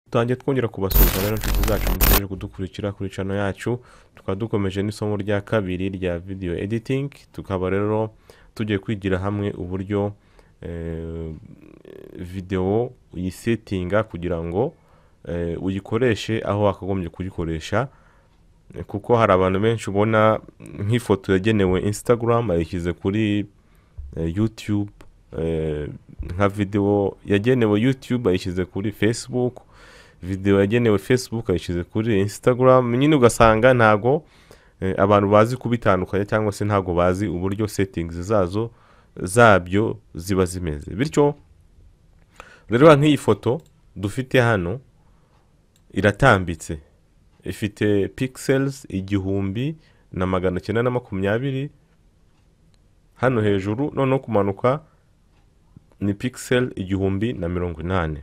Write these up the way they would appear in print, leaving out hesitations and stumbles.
Tutangiye twongera kubasuhuza rero, inshuti zacu mukomeje kudukurikira kuri channel yacu. Tukaba dukomeje n'isomo rya kabiri rya video editing. Tukaba rero tugiye kwigira hamwe uburyo video uyisetinga kugira ngo uyikoreshe aho wakagombye kuyikoresha. Kuko hari abantu benshi ubona nk'ifoto yagenewe Instagram ayishyize kuri YouTube, nka video yagenewe YouTube ayishyize kuri Facebook, video yagenewe Facebook ayishyize kuri Instagram. Nyine ugasanga ntago abantu bazi kubitandukanya, cyangwa se ntago bazi uburyo settings zazo zabyo ziba zimeze. Bityo rero nk'iyi foto dufite hano iratambitse, ifite pixels 1920 hano hejuru, noneho kumanuka ni pixel 1080.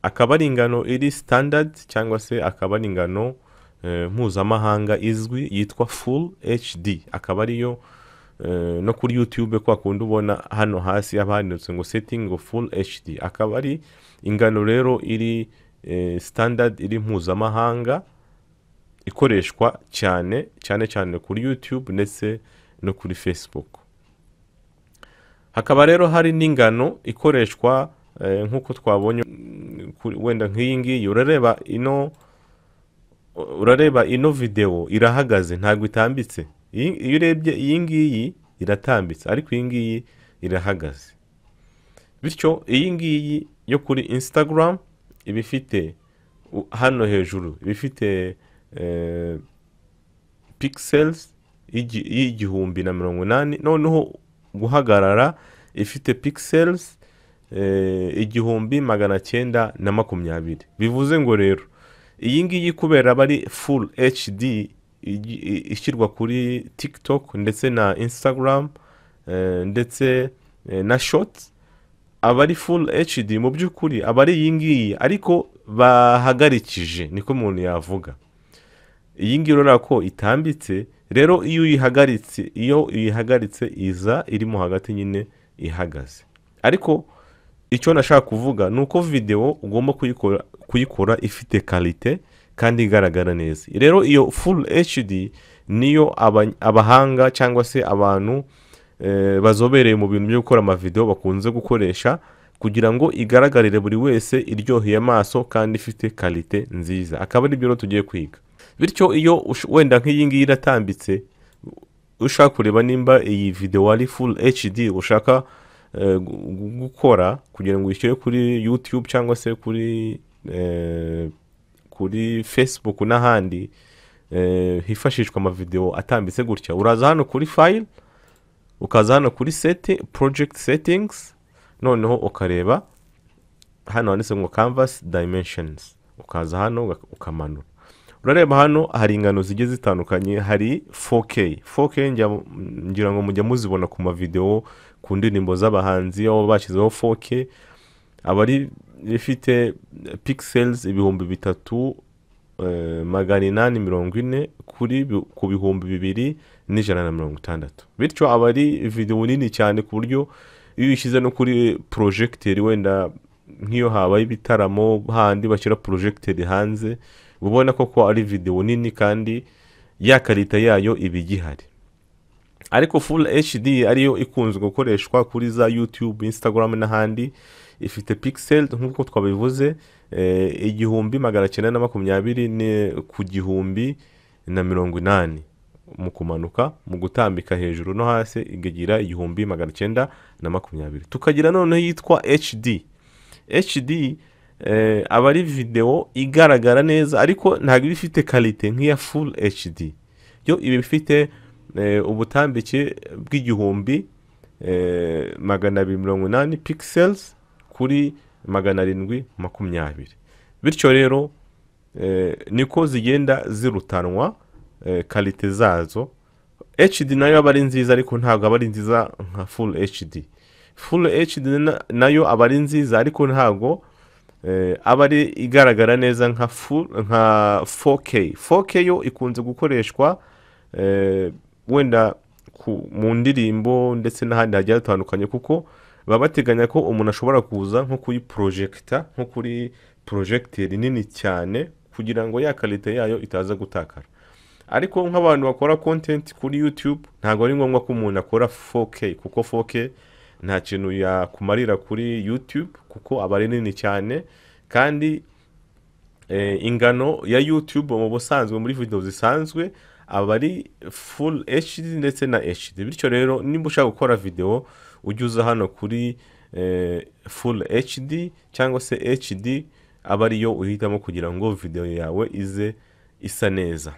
Akaba ari ingano iri standard, cyangwa se akaba ari ingano mpuzamahanga izwi yitwa Full HD. Akaba ariyo no kuri YouTube kwa kundi ubona hano hasi haba handitse ngo setting of Full HD. Akaba ari ingano rero iri standard, iri mpuzamahanga, ikoreshwa cyane cyane cyane kuri YouTube ndetse no kuri Facebook. Hakaba rero hari n'ingano ikoreshwa nk'uko twabonye wenda nk'iyi ngiyi. Urareba ino video irahagaze, ntabwo itambitse. Iyo urebye iyi ngiyi iratambitse, ariko iyi ngiyi irahagaze. Bityo iyi ngiyi yo kuri Instagram iba ifite hano hejuru iba ifite pixels y'1080, noneho guhagarara ifite pixels 1920. Bivuze ngo rero iyi ngiyi, kubera aba ari Full HD, ishyirwa kuri TikTok ndetse na Instagram ndetse na Shorts, aba ari Full HD. Mu by'ukuri aba ari iyi ngiyi ariko bahagarikije, niko umuntu yavuga. Iyi ngiyi urabona ko itambitse. Rero iyo uyihagaritse iza irimo hagati nyine ihagaze. Ariko icyo nashaka kuvuga ni uko videwo ugomba kuyikora ifite qualité kandi igaragara neza. Rero iyo Full HD niyo abahanga cyangwa se abantu bazobereye mu bintu byo gukora amavidewo bakunze gukoresha kugira ngo igaragarire buri wese, iryoheye amaso kandi ifite qualité nziza. Akaba ari byo rero tugiye kwiga. Bityo iyo wenda nk'iyi ngiyi iratambitse, ushaka kureba nimba iyi videwo ari Full HD ushaka gukora kugira ngo uyishyire kuri YouTube cyangwa se kuri Facebook n'ahandi hifashishwa amavidewo atambitse gutya, uraza hano kuri File, ukaza hano kuri Project Settings, noneho ukareba hano handitse ngo Canvas Dimensions, ukaza hano ukamanura. Urareba hano hari ingano zigiye zitandukanye. Hari 4K. 4K ngira ngo mujya muzibona ku mavidewo, ku ndirimbo z'abahanzi, aho bashyizeho 4K. Aba ari ifite pixels 3840 ku 2160. Bityo aba ari videwo nini cyane, ku buryo iyo uyishyize no kuri projecteur, wenda nk'iyo habaye ibitaramo handi bashyira projecteur hanze, uba ubona koko ari videwo nini kandi ya qualité yayo iba igihari. Ariko Full HD ariyo ikunzwe gukoreshwa kuri za YouTube, Instagram n'ahandi, ifite pixel nk'uko twabivuze 1920 ku 1080 mu kumanuka. Mu gutambika hejuru no hasi ikagira 1920. Tukagira noneho yitwa HD. HD aba ari videwo igaragara neza, ariko ntabwo iba ifite qualité nk'iya Full HD. Yo iba ifite ubutambike bw'igihumbi 280 pixels kuri 720. Bityo rero niko zigenda zirutanwa qualité zazo. HD nayo aba ari nziza, ariko ntabwo aba ari nziza nka Full HD. Full HD nayo aba ari nziza, ariko ntabwo aba ari igaragara neza nka 4K. 4K yo ikunze gukoreshwa wenda mu ndirimbo ndetse n'ahandi hagiye hatandukanye, kuko Baba bateganya ko umuntu ashobora kuza nko kuyiporojegita, nko kuri porojegiteri nini cyane, kugira ngo ya qualité yayo itaza gutakara. Ariko nk'abantu bakora content kuri YouTube, ntabwo ari ngombwa ko umuntu akora 4K, kuko 4K nta kintu yakumarira kuri YouTube, kuko aba ari nini cyane. Kandi ingano ya YouTube mu busanzwe muri video zisanzwe aba ari full HD ndetse na HD. Bityo rero, nimba ushaka gukora video, ujye uza hano kuri full HD cyangwa se HD, aba ariyo uhitamo kugira ngo video yawe ize isa neza.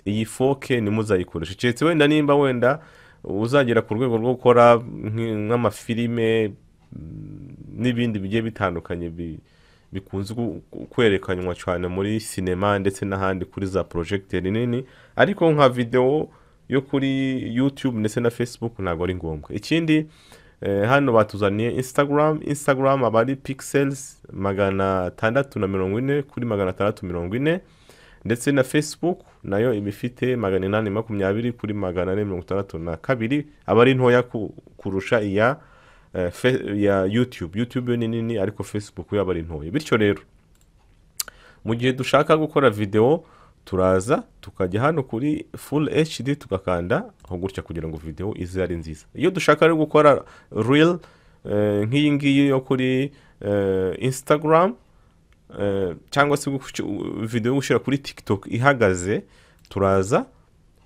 Iyi 4K ntimuzayikoreshe, keretse wenda nimba wenda uzagera ku rwego rwo gukora nk'amafilime n'ibindi bigiye bitandukanye bikunze kwerekanwa cyane muri sinema ndetse n'ahandi kuri za projecteur nini. Ariko nka video yo kuri YouTube ndetse na Facebook ntabwo ari ngombwa. Ikindi, hano batuzaniye Instagram. Instagram aba ari pixels 640 kuri 640, ndetse na Facebook nayo iba ifite 820 kuri 462, aba ari ntoya kurusha iya ya YouTube. YouTube ni nini, ariko Facebook yo aba ari ntoya. Bityo rero, mu gihe dushaka gukora video, turaza tukajya hano kuri full HD, tugakanda aho gutya kugira ngo video ize ari nziza. Iyo dushaka rero gukora reel nk'iyi ngiyi yo kuri Instagram cyangwa se video yo gushyira kuri TikTok ihagaze, turaza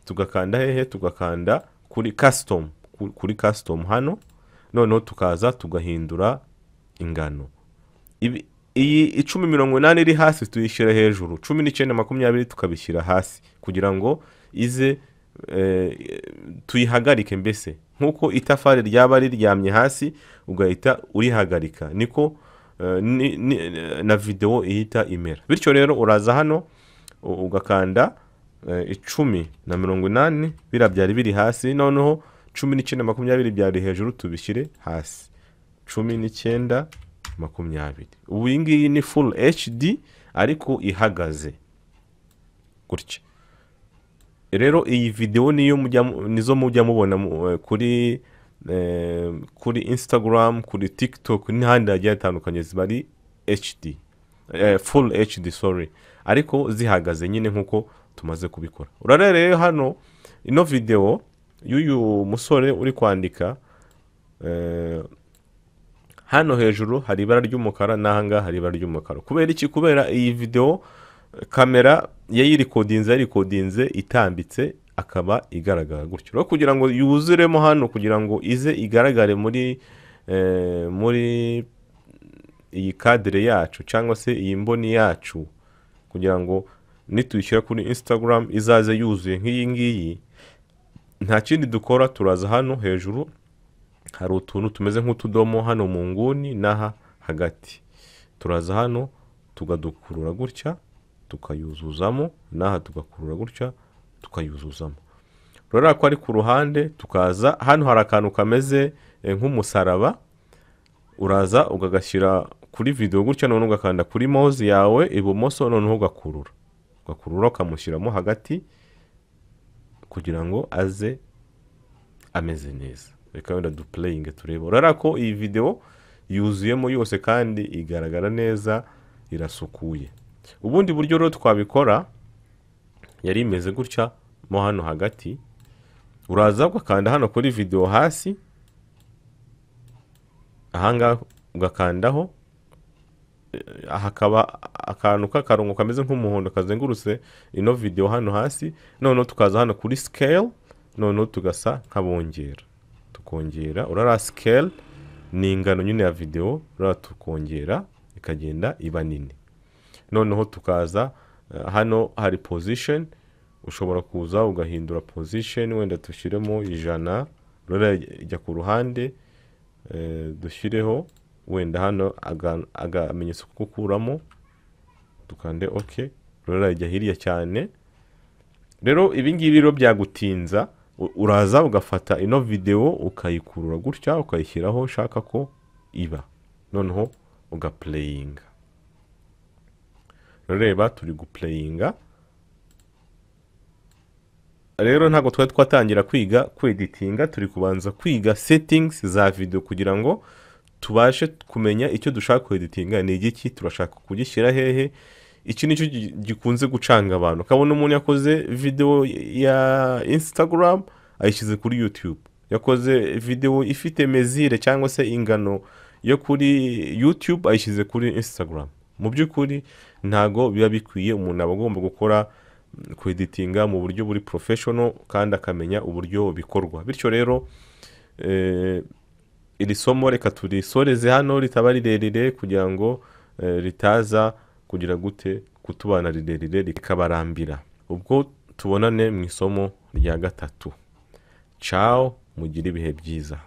tugakanda hehe? Tugakanda kuri custom, kuri custom hano. Noneho tukaza tugahindura ingano. Iyi 1080 iri hasi tuyishyira hejuru, 19:20 tukabishyira hasi, kugira ngo ize tuyihagarike. Mbese nk'uko itafari ryaba riryamye hasi ugahita urihagarika, niko na videwo ihita imera. Bityo rero, uraza hano ugakanda 1080, biriya byari biri hasi, noneho 19:20 byari hejuru, tubishyire hasi, 19:20. Ubu iyi ngiyi ni full HD ariko ihagaze gutya. Rero iyi videwo niyo mujya nizo mujya mubona kuri Instagram, kuri TikTok n'ahandi hagiye hatandukanye. Ziba ari HD, full HD, sorry, ariko zihagaze nyine nk'uko tumaze kubikora. Urareba rero hano ino videwo y'uyu musore uri kwandika, hano hejuru hari ibara ry'umukara n'ahangaha hari ibara ry'umukara. Kubera iki? Kubera iyi videwo kamera yayirikodinze itambitse, akaba igaragara gutyo. Rero kugira ngo yuzuremo hano, kugira ngo ize igaragare muri iyi cadre yacu cyangwa se iyi mboni yacu, kugira ngo nituyishyira kuri Instagram izaze yuzuye nk'iyi ngiyi, nta kindi dukora. Turaza hano hejuru, hari utuntu tumeze nk'utudomo hano mu nguni n'aha hagati. Turaza hano tukadukurura gutya, tukayuzuzamo, n'aha tugakurura gutya, tukayuzuzamo. Urabona ko ari ku ruhande. Tukaza hano, hari akantu kameze nk'umusaraba. Uraza ukagashyira kuri video gutya, noneho ugakanda kuri mouse yawe ibumoso, noneho ugakurura, ukamushyiramo hagati kugira ngo aze ameze neza. Reka wenda duplayinge turebe. Urabona ko iyi video yuzuyemo yose kandi igaragara neza, irasukuye. Ubundi buryo rero twabikora, yari imeze gutya mo hano hagati, uraza ugakanda hano kuri video hasi ahangaha, ugakandaho, hakaba akantu k'akarongo kameze nk'umuhondo kazengurutse ino video hano hasi. Noneho tukaza hano kuri scale, noneho tugasa nk'abongera, tukongera. Urara scale ni ingano nyine ya video. Urara tukongera, ikagenda iba nini. Noneho tukaza hano hari position, ushobora kuza ugahindura position, wenda dushyiremo 100, urara ijya ku ruhande. Dushyireho wenda hano akamenyetso ko gukuramo, dukande OK, urara ijya hirya cyane. Rero ibi ngibi rero byagutinza, uraza ugafata ino video ukayikurura gutya, ukayishyiraho ushaka ko iba, noneho ugaplayinga. Reba, turi guplayinga. Rero ntabwo twari twatangira kwiga kweditinga, turi kubanza kwiga settings za video kugira ngo Tubashe kumenya icyo dushaka kweditinga ni igiki, turashaka kugishyira hehe. Iki nicyo gikunze gucanga abantu. Ukabona umuntu yakoze video ya Instagram ayishyize kuri YouTube, yakoze video ifite mesure cyangwa se ingano yo kuri YouTube ayishyize kuri Instagram. Mu by'ukuri ntago biba bikwiye. Umuntu aba agomba gukora kweditinga mu buryo buri professional kandi akamenya uburyo bikorwa. Bityo rero iri somo reka turisoreze hano, ritaba rirerire, kugira ngo ritaza kugira gute kutubana rirerire rikabarambira. Ubwo tubonane mu isomo rya gatatu. Ciao, mugire ibihe byiza.